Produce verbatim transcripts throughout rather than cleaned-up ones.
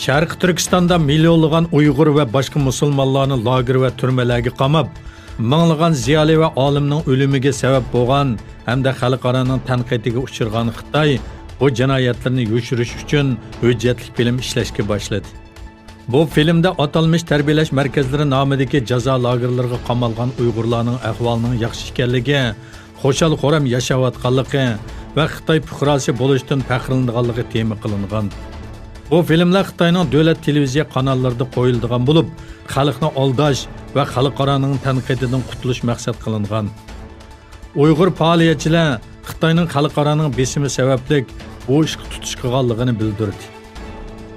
شەرقىي تۈركىستاندا مىليونلىغان ئۇيغۇر ۋە باشقا مۇسۇلمانلارنى لاگېر ۋە تۈرمىلەرگە قاماپ، مىڭلىغان زىيالىي ۋە ئالىمنىڭ ئۆلۈمىگە سەۋەب بولغان ھەمدە خەلقئارانىڭ تەنقىدىگە ئۇچرىغان خىتاي بۇ جىنايەتلىرىنى يوشۇرۇش ئۈچۈن ھۆججەتلىك فىلىم ئىشلەشكە باشلىدى. بۇ فىلىمدە ئاتالمىش تەربىيەلەش مەركەزلىرى نامىدىكى جازا لاگېرلىرىغا قامالغان ئۇيغۇرلارنىڭ ئەھۋالىنىڭ ياخشى ئىكەنلىكى، خۇشال-خۇرام ياشاۋاتقانلىقى ۋە خىتاي پۇقراسى بولۇشتىن پەخىرلىنىدىغانلىقى تېما قىلىنغان. بۇ فىلىملەر خىتاينىڭ دۆلەت تېلېۋىزىيە قاناللىرىدا قويۇلىدىغان بولۇپ، خەلقنى ئالداش ۋە خەلقئارانىڭ تەنقىدىدىن قۇتۇلۇش مەقسەت قىلىنغان. ئۇيغۇر پائالىيەتچىلەر خىتاينىڭ خەلقئارانىڭ بېسىمى سەۋەبلىك بۇ ئىشقا تۇتۇش قىلغانلىقىنى بىلدۈردى.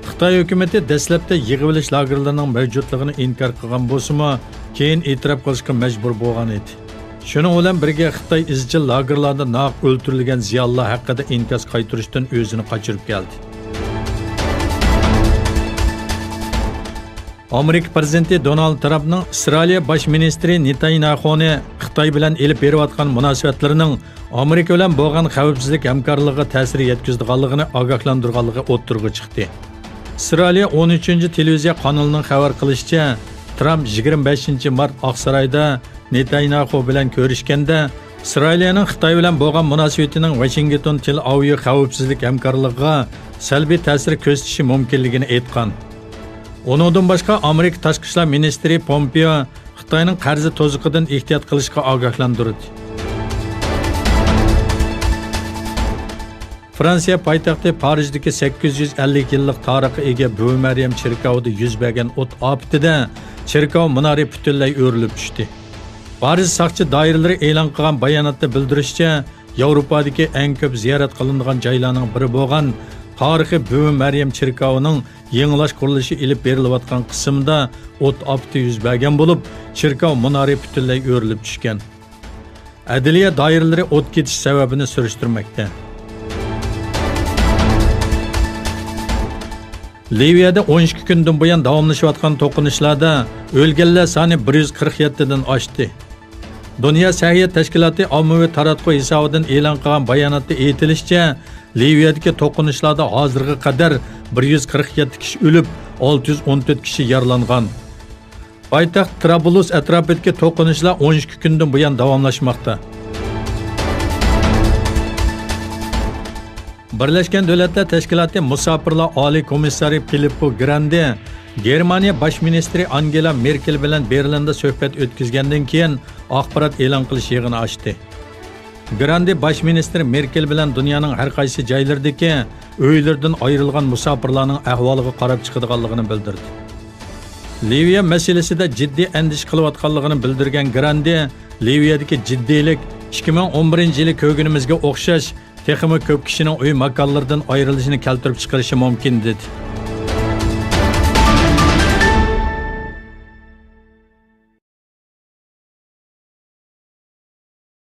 خىتاي ھۆكۈمىتى دەسلەپتە يىغىۋېلىش لاگېرلىرىنىڭ مەۋجۇتلۇقىنى ئىنكار قىلغان بولسىمۇ، كېيىن ئېتىراپ قىلىشقا مەجبۇر بولغان ئىدى. شۇنىڭ بىلەن بىرگە، خىتاي ئىزچىل لاگېرلاردا ناھەق ئۆلتۈرۈلگەن زىيالىيلار ھەققىدە ئىنكاس قايتۇرۇشتىن ئۆزىنى قاچۇرۇپ كەلدى. ئامېرىكا پىرېزىدېنتى دونالد ترامپنىڭ ئىسرائىلىيە باش مىنىستىرى نېتانياھۇنى خىتاي بىلەن ئېلىپ بېرىۋاتقان مۇناسىۋەتلىرىنىڭ ئامېرىكا بىلەن بولغان خەۋپسىزلىك ھەمكارلىقىغا تەسىر يەتكۈزىدىغانلىقىنى ئاگاھلاندۇرغانلىقى ئوتتۇرىغا چىقتى. ئىسرائىلىيە ئون ئۈچىنچى تېلېۋىزىيە قانىلىنىڭ خەۋەر قىلىشىچە، ترامپ يىگىرمە بەشىنچى مارت ئاقسارايدا نېتانياھۇ بىلەن كۆرۈشكەندە، ئىسرائىلىيەنىڭ خىتاي بىلەن بولغان مۇناسىۋىتىنىڭ ۋاشىنگتون تېل ئاۋىۋ خەۋپسىزلىك ھەمكارلىقىغا سەلبىي تەسىر كۆرسىتىشى مۇمكىنلىكىنى ئېيتقان. ئۇنىڭدىن باشقا، ئامېرىكا تاشقى ئىشلار مىنىستىرى پومپېئو خىتاينىڭ قەرزى توزۇقىدىن ئېھتىيات قىلىشقا ئاگاھلاندۇردى. فرانسىيە پايتەختى پارىژدىكى سەككىز يۈز ئەللىك يىللىق تارىخقا ئىگە بۈۋى مەريەم چېركاۋىدا يۈز بەرگەن ئوت ئاپىتىدە چېركاۋ مۇنارى پۈتۈنلەي ئۆرۈلۈپ چۈشتى. پارىژ ساقچى دائىرىلىرى ئېلان قىلغان باياناتتا بىلدۈرۈشىچە، ياۋروپادىكى ئەڭ كۆپ زىيارەت قىلىنىدىغان جايلارنىڭ بىرى بولغان تارىخىي بۈۋى مەريەم چېركاۋىنىڭ يېڭىلاش قۇرۇلۇشى ئېلىپ بېرىلىۋاتقان قىسمىدا ئوت ئاپىتى يۈز بەرگەن بولۇپ، چېركاۋ مۇنارى پۈتۈنلەي ئۆرۈلۈپ چۈشكەن. ئەدلىيە دائىرىلىرى ئوت كېتىش سەۋەبىنى سۈرۈشتۈرمەكتە. لىۋىيەدە ئون ئىككى كۈندىن بۇيان داۋاملىشىۋاتقان توقۇنۇشلاردا ئۆلگەنلەر سانى بىر يۈز قىرىق يەتتىدىن ئاشتى. دۇنيا سەھىيە تەشكىلاتى ئاممىۋى تاراتقۇ ھېسابىدىن ئېلان قىلغان باياناتتا ئېيتىلىشىچە، لىۋىيەدىكى توقۇنۇشلاردا ھازىرغا قەدەر بىر يۈز قىرىق يەتتە كىشى ئۆلۈپ، ئالتە يۈز ئون تۆت كىشى يارىلانغان. پايتەخت ترابلۇس ئەتراپىدىكى توقۇنۇشلار ئون ئىككى كۈندىن بۇيان داۋاملاشماقتا. بىرلەشكەن دۆلەتلەر تەشكىلاتى مۇساپىرلار ئالىي كومىسسارى پىلىپپو گراندې گېرمانىيە باش مىنىستىرى ئانگېلا مېركېل بىلەن بېرلىندا سۆھبەت ئۆتكۈزگەندىن كېيىن، ئاخبارات ئېلان قىلىش يىغىنى ئاچتى. گراندې باش مىنىستىر مېركېل بىلەن دۇنيانىڭ ھەر قايسى جايلىرىدىكى ئۆيلىرىدىن ئايرىلغان مۇساپىرلارنىڭ ئەھۋالىغا قاراپ چىقىدىغانلىقىنى بىلدۈردى. لىۋىيە مەسىلىسىدە جىددىي ئەندىشە قىلىۋاتقانلىقىنى بىلدۈرگەن گراندې، لىۋىيەدىكى جىددىيلىك ئىككى مىڭ ئون بىرىنچى يىلى كۆرگىنىمىزگە ئوخشاش، تېخىمۇ كۆپ كىشىنىڭ ئۆي ماكانلىرىدىن ئايرىلىشىنى كەلتۈرۈپ چىقىرىشى مۇمكىن، دېدى.